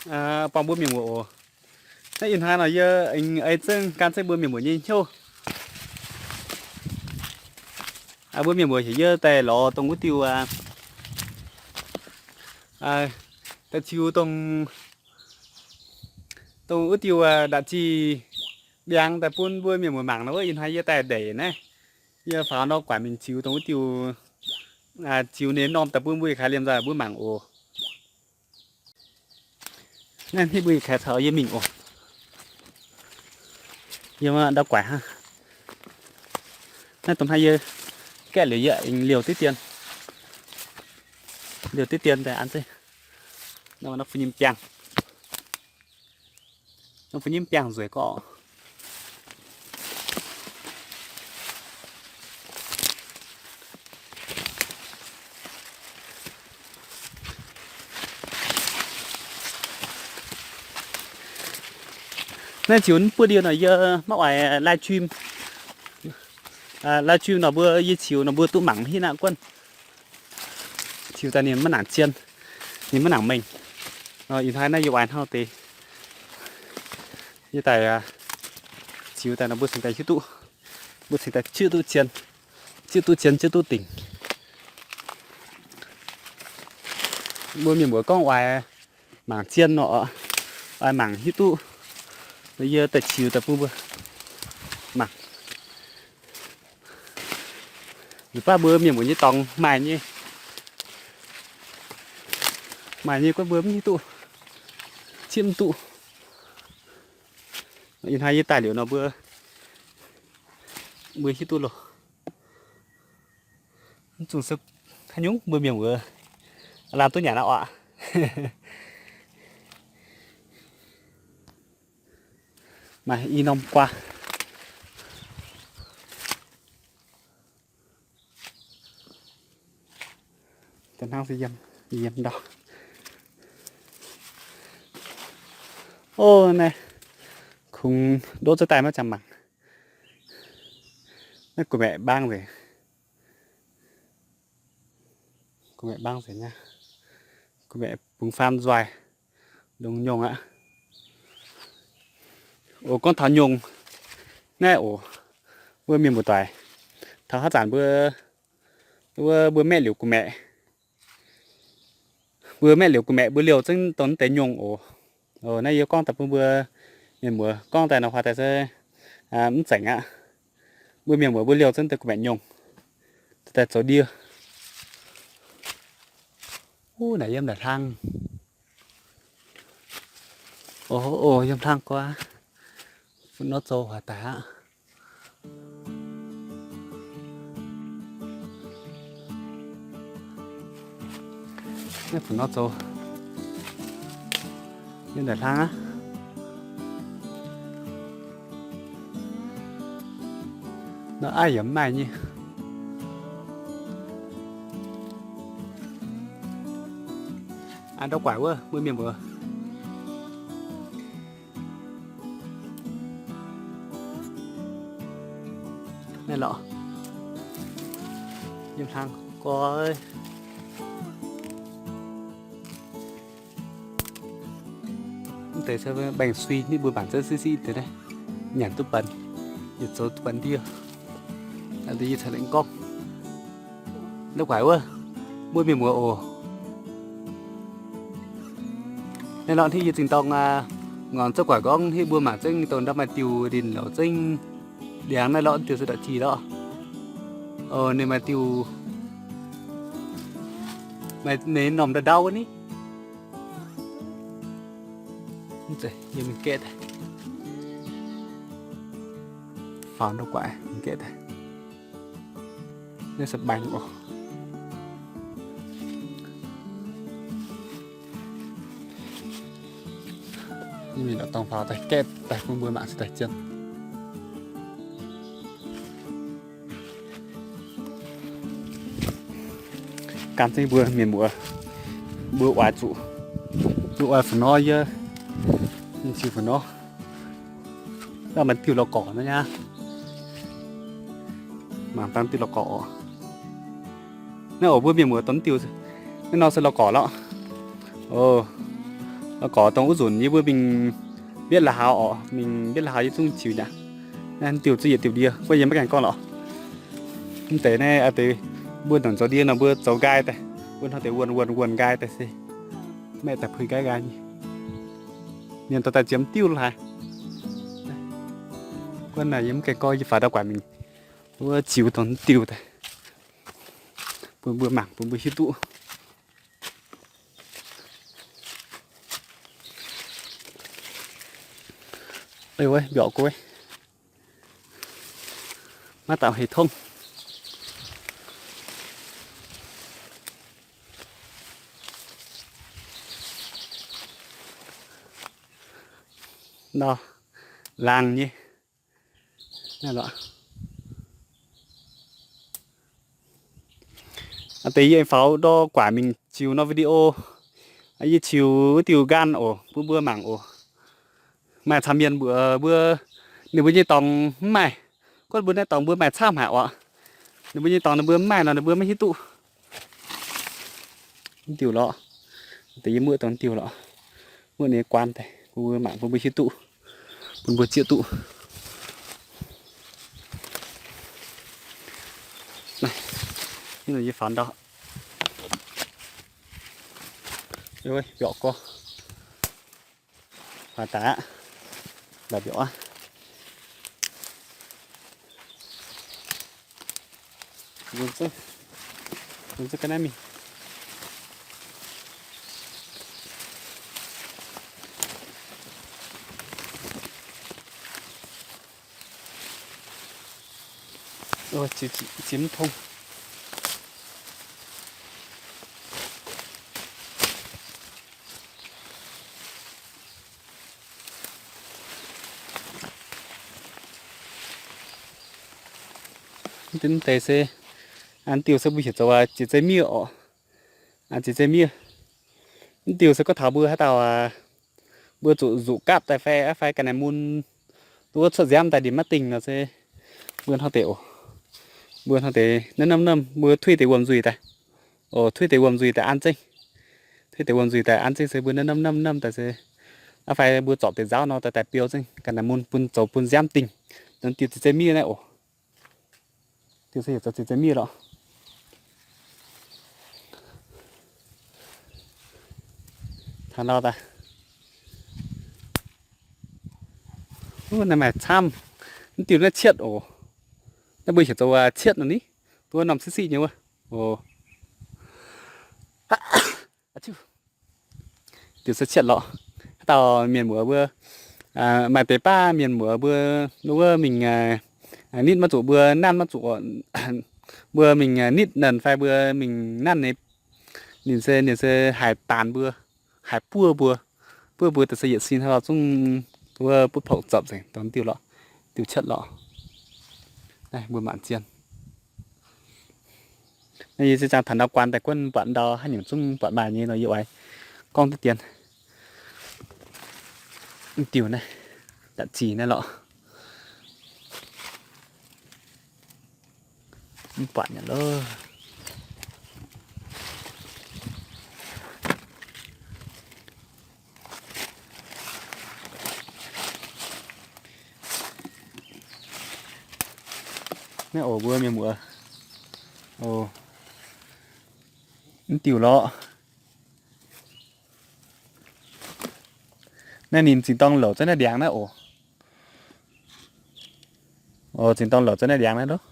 Buangh mbuo mienh muoz oc. Naaiv ih hnoi nor yie aengx ei zengv gan zengv mbuo mienh muoz nyei hnyouv. Mbuo mienh muoz heuc yie daaih lorz dongh wuov diuh, daaih ziux dongh, dongh wuov diuh nda'zih ndiangx daaih bun mbuo mienh muoz mangc nor. Wuov ih hnoi yie daaih ndeic naaiv, yie faaux ndau guaix mingh ziux dongh wuov diuh, ziux ninh norm daaih bun mbuo yietc kaaix liemh nzoih mbuo mangc oc. Naaiv hitv mbuo yietc kaaix caux yie mingh oc. Yie ndau guaix hnangv. Naaiv dongh hnangv yie gaeqv liuz yie aengx liouh diqv dien, liouh diqv dien daaih an zeiv. Naaiv norm fu nyim biangh, norm fu nyim biangh nzueic gorqv. Naaiv ziux mv buov ndie nor yie maiv oix live stream. Live stream nor mbuo yie ziux nor mbuo duqv mangc hitv aqv guonv. Ziux daaih ninh maiv nangc zien, ninh maiv nangc mengh. Ih hnoi naaiv yie oix hnangv deix, yie daaih ziux daaih nor mbuo cingx daaih hiuv duqv, mbuo cingx daaih zieqv duqv zien, zieqv duqv zien, zieqv duqv dingc. Mbuo mienh muoz gorngv oix mangc zien nor, oix mangc hiuv duqv, yie daaih ziux daaih bun mbuo mangc. Nzunc baav mbuo mienh muoz nyei dorngx maaih nyei, maaih nyei guonv mbuo mv hiuv duqv, zieqv mv duqv. Ih hnoi yie daaih liuz nor mbuo, mbuo hiuv duqv loh. Mv zungh se haaix nyungc mbuo mienh muoz lamh duqv nyanc aqv oc. Maaih i norm guaa. Da'hnangv se yiem, yiem ndau. Ov, naaiv kungx ndov zuov daaih maiv ziangh mangc. Naaiv gu'maeqc mbaang nzengc. Gu'maeqc mbaang nzengc nyei. Gu'maeqc bungx faam nzuaih, longx nyungc aqv. Oc, gorngv taux nyungc naaiv oc, mbuo mienh mbuo doic, taux haaix zanc mbuo, wuov mbuo maeqv liuz gu'maeqc, mbuo maeqv liuz gu'maeqc mbuo liouh zengv dongh naaiv deix nyungc oc. Oc, naaiv yie gorngv daaih bun mbuo mienh muoz gorngv daaih nor huaax daaih se mv zeiz aqv. Mbuo mienh muoz mbuo liouh zengv deix gu'maeqc nyungc daaih zoux ndie. Wuov naaic yiem naaic hlang. Oc, yiem hlang gorngv, fun nor zoux huaax daaih aqv. Naaiv fun nor zoux, yiem naaic hlang aqv. Nor aiv yaac mv maaih nyei. Aa, ndau guaix wuov, mbuo mienh mbuox. Naaiv lorqc, yiem hlang goiv. Mv deix se baengh sui nitv mbuo mangc zengv siqv siqv deix naaiv, nyanc duqv banh, yietc zoux duqv banh ndie. Yie caux lengh gorngv, ndau guaix wuov, mbuo mienh muoz oc. Naaiv lorqc hnangv yie zinh dorng ngorc zouv guaix gorngv hnangv mbuo mangc zengv dongh ndau maaih diuh ndin-louc zengv ndiangx naaiv lorqc, diuh se nda'zih lorqc. Ninh maaih diuh, maaih ninh norm ndau ndau ni. Mv zeiz, yie mingh gaeqv daaih. Faaux ndau guaix mingh gaeqv daaih. Naaiv se baengh oc. Yie mingh lorqc dorngx faaux daaih gaeqv daaih bun mbuo mangc se daaih zien. Gan zengv mbuo mienh muoz, mbuo oix zuqc, mbuo oix fu nor yie, mingh ziux fu nor. Naaiv maaih diuh lorh gorc naaiv nyei. Mangc dangh diuh lorh gorc oc. Naaiv oc, mbuo mienh muoz, dongh diuh naaiv nor se lorh gorc lorqc. Oc, Gorx dongh wuov nzunc yie mbuo mingh mbietv la'haux orqc, mingh mbietv la'haux yie zungv ziux nyei. Naaiv diuh zuqc yietc diuh ndie, wuov yie maiv gaengh gorngv lorqc. Mv deix naaiv deix mbuo nongc zoux ndie nor mbuo zoux nqaai daaih, mbuo hnangv deix wuonh wuonh wuonh nqaai daaih se maeqv daaih puix nqaai nqaai nyei. Mienh dorh daaih ziemx diuh la'haaix. Guon naaic yie mv gaengh gorngv, yie faaux ndau guaaic mingh wuov ziux dongh diuh daaih bun mbuo mangc, bun mbuo hiuv duqv. Mbiorqc guei, maiv dauh hei tongv. Nor, laangh nyei. Naaiv lorqc. Deix yie aengx faaux ndau guaaic mingh ziux norm video. Yie ziux wuov diuh nqaai oc, bun mbuo mangc oc. Maaih camv mienh mbuox mbuo, ninh mbuo nyei dorngx mv maaih. Gorngv mbuo naaiv dorngx mbuo maaih camv haic oc. Ninh mbuo nyei dorngx ninh mbuo mv maaih nor ninh mbuo maiv hiuv duqv. Mv diuh lorqc. Deix yie muoqv dongh diuh lorqc. Muoqv ninh nyei guaan daaih bun mbuo mangc, bun mbuo hiuv duqv, bun mbuo zieqv duqv. Naaiv, yie faaux ndau. Mbiorqc gorx. Faaux daaih aqv. La'biorqc aqv. Mbuo ga'naaiv mingh. Ziex mv tong. Mv deix se, diuh se mbuo heuc zoux jiex zei miev oc. Jiex zei miev. Mv diuh se gorngv taux mbuo haaix dauh, mbuo zuqc nzuqc gapv daaih fai, fai ga'naaiv mun, wuov cuotv nziaamv daaih ndiev maiv dingh nor se, mbuo hnangv deix oc. Mbuo hnangv deix naaiv namv namv mbuo tuiv deix wuom nzuih daaih. Oc, tuiv deix wuom nzuih daaih an zengv. Tuiv deix wuom nzuih daaih an zengv se mbuo naaiv namv namv namv daaih se, aqv fai mbuo zorpc deix nzauv nor daaih daaih biou zengv ga'naaiv mun bun zoux bun nziaamv dingh. Nor diuh jiex zei miev naaiv oc. Diuh se heuc zoux jiex zei miev lorqc. Taux ndau daaih. Naaiv maaih camv. Mv diuh naaiv cietv oc. Naaiv mbuo heuc zoux cietv nor ni. Duqv norm siqv siqv nyei wuov. Oc. Diuh se cietv lorqc. Haaix dauh mienh muoz mbuo, maaih deix baav mienh muoz mbuo, wuov mingh nitv maiv zuqc, mbuo nanv maiv zuqc, mbuo mingh nitv nanv fai mbuo mingh nanv nyei, ninh se, ninh se haih daanx mbuo, haih buov mbuo, buov mbuo daaih se yietc sin haaix lorqc zungv wuov butv porqc zorpc nzengc dongh diuh lorqc, diuh cietv lorqc. Naaiv mbuo mangc zien. Naaiv yie zinh zaangc taux ndau guaan daaih guonv buatc ndau haaix nyungc zungv buatc maaih nyei nor yie oix gorngv duqv dien. Diuh naaiv, da'zih naaiv lorqc. Mv buatc nyei loh. Naaiv oc mbuo mienh muoz. Oc. Mv diuh lorqc. Naaiv ninh zinh dorng louc za'naaiv ndiangx naaiv oc. Oc, zinh dorng louc za'naaiv ndiangx naaiv loh.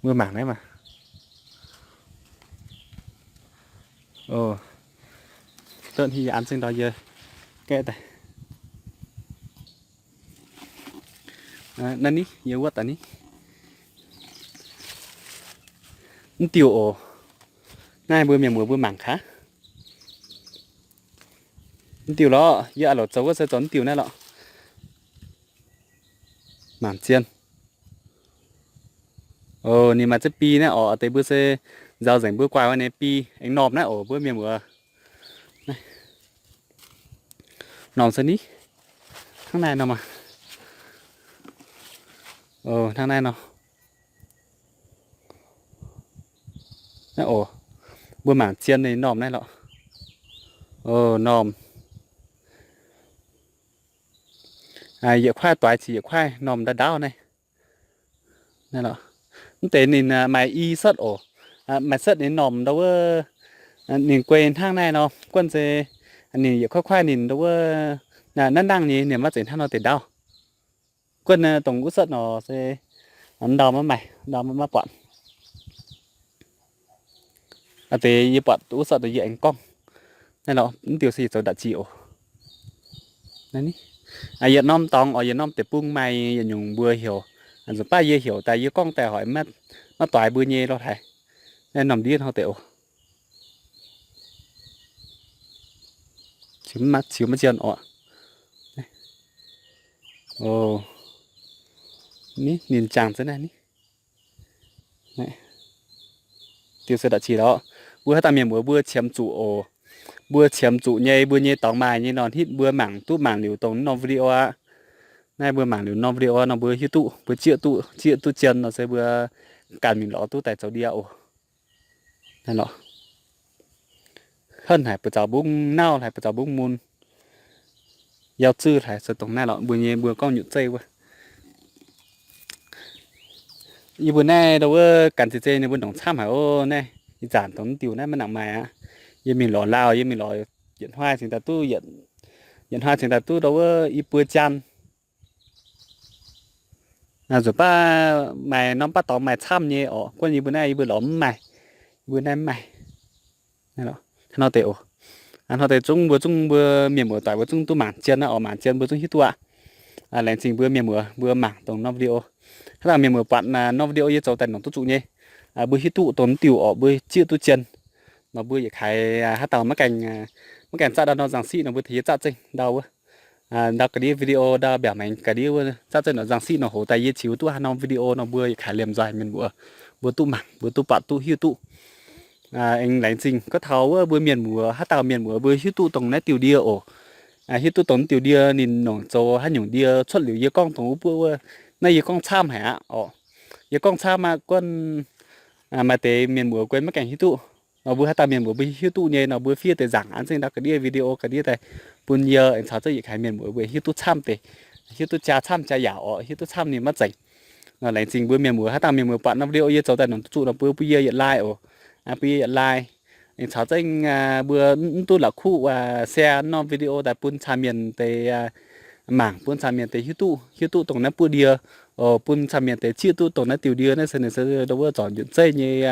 Mbuo mangc naaiv maah. Oc, dotv haaix an zengv ndau yie gaeqv daaih. Naaiv ni, yie wuov daaih ni. Mv diuh oc. Naaiv mbuo mienh muoz mbuo mangc gaax. Mv diuh lorqc, yie a'loc zoux wuov se zoux mv diuh naaiv lorqc. Mangc zien. Oc, ninh maaih ziex bi naaiv oc, deix mbuo se nzaaux nzengc mbuo guaaih wuov nyei bi aengx normh naaiv oc, mbuo mienh muoz. Normh se ni, hnangv naaiv nor maah. Oc, hnangv naaiv nor. Naaiv oc, mbuo mangc zien ninh normh naaiv lorqc. Oc, normh. Yietc kuaaiv doix ziqc yietc kuaaiv normh ndau ndaauv naaiv. Mv deix ninh maaih i setv oc. Maaih setv ninh normh ndau wuov, ninh guei hnangv naaiv nor, guonv se ninh yietc kuaaiv kuaaiv ninh ndau wuov, naaiv nangh nyei ninh maiv zeiz hnangv nor deix ndaauv. Guonv dongh wuov setv nor se ndau maiv maaih, ndau maiv maaih buatc. Deix yie buatc wuov setv nor yie aengx gorngv. Naaiv lorqc, mv diuh se yietc zoux nda'qiex oc. Yietc norm dorngx oc, yietc norm deic-bung maaih yietc nyungc mbuo heuc. Nzunc baav yie heuc daaih yie gorngv daaih hoic maiv doix mbuo nyei lorh haic. Naaiv norm ndiev hnangv deix oc. Ziux maiv zien oc. Ninh jangx za'naaiv ni. Diuh se nda'qiex lorqc. Mbuo haaix dauh mienh muoz mbuo qiemx zuqc oc. Mbuo qiemx zuqc nyei, mbuo nyei dorngx maaih nyei nor hitv mbuo mangc duqv mangc liuz dongh norm video aqv. Naaiv mbuo mangc liuz norm video nor mbuo hiuv duqv, mbuo zieqv duqv, zieqv duqv zien nor se mbuo ganh mingh lorz duqv daaih zoux ndie oc. Naaiv lorqc. Henv haic buoz zaux mbungv nauv haic, buoz zaux mbungv mun. Yauv zuov haic se dongh naaiv lorqc, mbuo nyei mbuo gorngv nyutc zeiv wuov. Yie mbuo naaiv ndau wuov ganh zeiz zeiz ninh mbuo ndongc camv haic oc. Naaiv ih zanc dongh mv diuh naaiv maiv nangc maaih aqv. Yie mingh lorz lauh, yie mingh lorz yietc hnoi cingx daaih duqv, yietc hnoi cingx daaih duqv ndau wuov i buo jaan. Nzunc baav maaih norm baav dorngx maaih camv nyei oc. Guonv yie mbuo naaiv yie mbuo lorz mv maaih. Yie mbuo naaiv mv maaih. Hnangv nor deix oc. Hnangv nor deix zungv mbuo zungv mbuo mienh muoz doic mbuo zungv duqv mangc zien aqv oc, mangc zien mbuo zungv hiuv duqv aqv. Laengz zingh mbuo mienh muoz mbuo mangc dongh norm video. Haaix dauh mienh muoz buatc norm video yie zoux daaih nongc duqv zuqc nyei, mbuo hiuv duqv dongh mv diuh oc, mbuo zieqv duqv zien nor mbuo yietc kaaix haaix dauh maiv gaengh, maiv gaengh zatv ndau nor nzangc siqv nor mbuo tengx yie zatv zengv ndau wuov. Ndau ga'ndiev video ndau mbiaauc maengx ga'ndiev wuov zatv zengv nor nzangc siqv nor hoc daaih yie ziux duqv haaix norm video nor mbuo yietc kaaix liemh nzoih mienh muoz mbuo duqv mangc, mbuo duqv buatc, duqv hiuv duqv. Aengx laengz zingh gorngv taux wuov mbuo mienh muoz, haaix dauh mienh muoz mbuo hiuv duqv dongh naaiv diuh ndie oc. Hiuv duqv dongh naaiv diuh ndie ninh nongc zoux haaix nyungc ndie cuotv liuz yie gorngv dongh wuov buov wuov. Naaiv yie gorngv camv haic aqv oc. Yie gorngv camv aqv, guonv maaih deix mienh muoz guei maiv gaengh hiuv duqv nor mbuo haaix dauh mienh muoz mbuo hiuv duqv nyei nor mbuo fiev deix nzaangc an zengv ndau ga'ndiev video ga'ndiev daaih bun yie aengx caux zengv yietc kaaix mienh muoz mbuo hiuv duqv camv deix, hiuv duqv jaa camv jaa yaauc oc, hiuv duqv camv ninh maiv zeiz. Nor laengz zingh mbuo mienh muoz, haaix dauh mienh muoz buatc norm video yie zoux daaih nongc duqv zuqc nor mbuo bun yie yietc like oc. Bun yie yietc like. Aengx caux zengv mbuo mv duqv la'kuqv share norm video daaih bun camv mienh deix mangc, bun camv mienh deix hiuv duqv, hiuv duqv dongh naaiv buov ndie oc, bun camv mienh deix zieqv duqv dongh naaiv diuh ndie naaiv se ninh se ndau wuov zorc njuonc zeiv nyei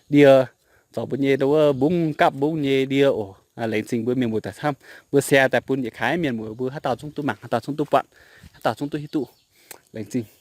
ndie, zorc mbuo nyei ndau wuov mbungv gapv mbungv nyei ndie oc. Laengz zingh mbuo mienh muoz daaih camv, mbuo share daaih bun yietc kaaix mienh muoz mbuo haaix dauh zungv duqv mangc, haaix dauh zungv duqv buatc, haaix dauh zungv duqv hiuv duqv. Laengz zingh.